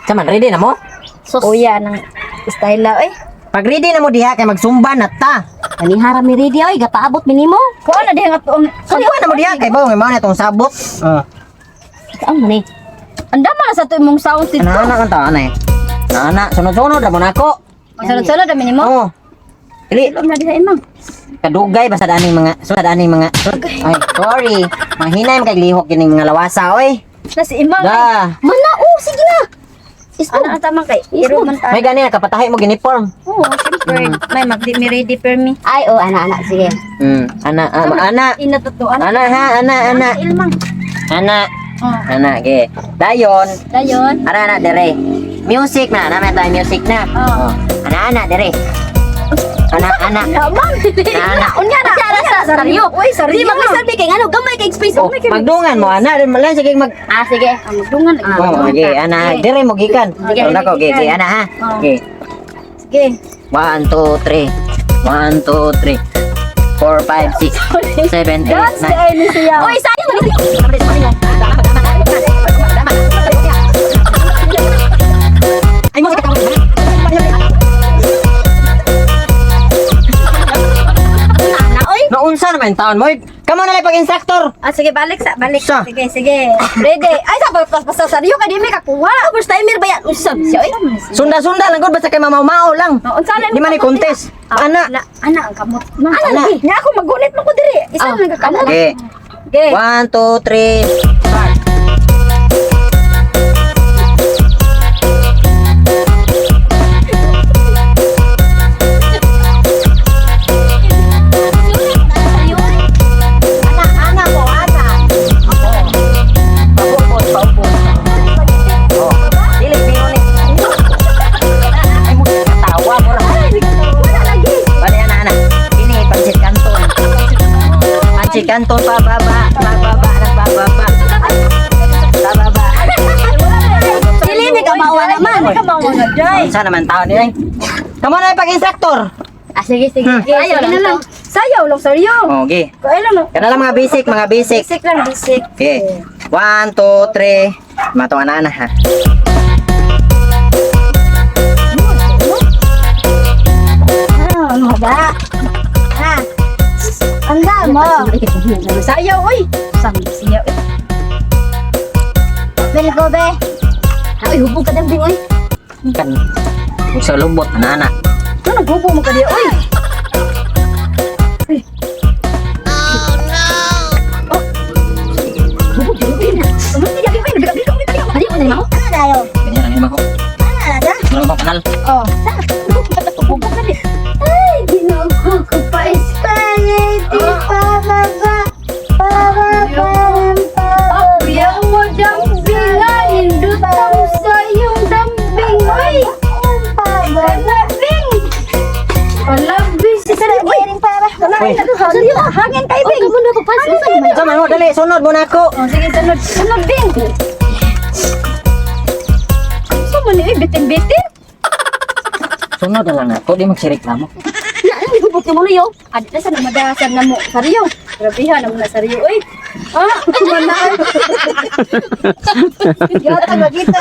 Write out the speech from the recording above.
Saman, ready na mo? Sus. Kuya nang style la oy. Pag ready na mo diha kay magsumba na ta. Kanihara mi ready oy, gapaabot mi nimo. Kuha na diha nga tuong. Pag na mo diha kay bawo mao na itong sabot. Oh. Ang man eh. Andama na sa to imong sound dito. Ana ana kan ta ana eh. Ana, sunod-sunod ra mo nako. Sunod-sunod ra nimo. Oh. Dili Ilom na diha imang. kadugay basta aning mga sunod aning mga ay sorry. Mahinay man kay lihok kining mga lawasa oy. Na si imang. ay. Da. Mana oh, sige na. Ismo. Ana ang tamang kay iro man ta. May gani nakapatahi mo uniform. Oo, syempre. May magdi mi ready per me. Ay oh, ana ana sige. Ana ah, ana. Ina to ana. Ana ha, ana ana. Ilmang. Ana. Oh, Ana ge. Dayon. dayon. Ana ana dere. Music na, naman tayo music na. Oo. Oh. Ana ana dere. Ana ana. Lamang. Ana. Unya na. Unya na sa saryo. Uy, saryo. Di magsabi kay ngano gamay kay space. Oh, magdungan mo ana, dili man sige mag Ah, sige. Ah, magdungan lagi. Oh, okay, ana, dire mo gikan. Sige. Sige, nako, okay, okay, ana ha. Oh. Okay. Sige. 1 2 3. 1 2 3. 4 5 6 7 8 Dance 9. kay ni siya. Oy, sayang. Ay mo Ana oy. Naunsa naman taon mo? Kamo na lang pag-instructor. Ah, sige, balik sa, balik. Sa. Sige, sige. Ready. Ay, sa pas pas saryo kay di mi kakuha. First timer ba yan? Unsa siya oy? Sunda-sunda lang gud basta kay mamao lang. Oh, unsa lang Di man ni contest. Ana. Ana, ana ang kamot. Ma. Ana, Ana. Nya ako magunit man ko diri. Isa Ah, lang kakamot. Okay. Okay. 1 2 3 start. Ana, ana mo, ana. Paupos, paupos. Oh, dili pero ni. Ay mo katawa mo ra. Wala lagi. Bali ana ana. Kini pansit kanton. Pansit kanton pababa, pababa na pababa. Pababa. Dili mi kamawa naman. Kamawa na jay. Unsa naman taon ni? Kamo na pag-instructor. Ah, sige, sige. Sige, Ayaw sige na lang. lang. Sayaw lang saryo. Okay. Kaya lang. Kana lang mga basic, mga basic. Basic lang, basic. Okay. 1 2 3. Matong ana ana ha. Ah, ano ba? Ha? Ang damo. Sayaw, oy. Sam siya. oy. Bel ko be. Ay, hubog ka dambing oy. Kan. Sa lubot ana ana. Ano naghubo mo ka diya, oy? Uy. Oh. Hubog jud na. Ano siya oy, nabigabig ka diya. Hadi mo na nimo. Ano dayo? Ganyan lang hima ko. Ano na? Wala akong kanal. Oh. Hubog ka diya. Ay, ginoo ko pa spaghetti pababa pababa Yang mo dambing nindutang sa iyong dambing, oy. Kalabing. Kalabing si Sari, oy. Uy. Hangin kay Oy, Bing. kamo na pagpansin sa naman. Sa man mo dali sunod mo na ako. Oh, sige, sunod. Sunod, Bing. Sa man eh, bitin-bitin. Sunod na lang ako, di magsireklamo. Na, ang hubog nimo yo. Adi na sa namadasan na mo. Sariyo. Grabihan na mo na sariyo, oy. Ah, manaan. Yata, magita.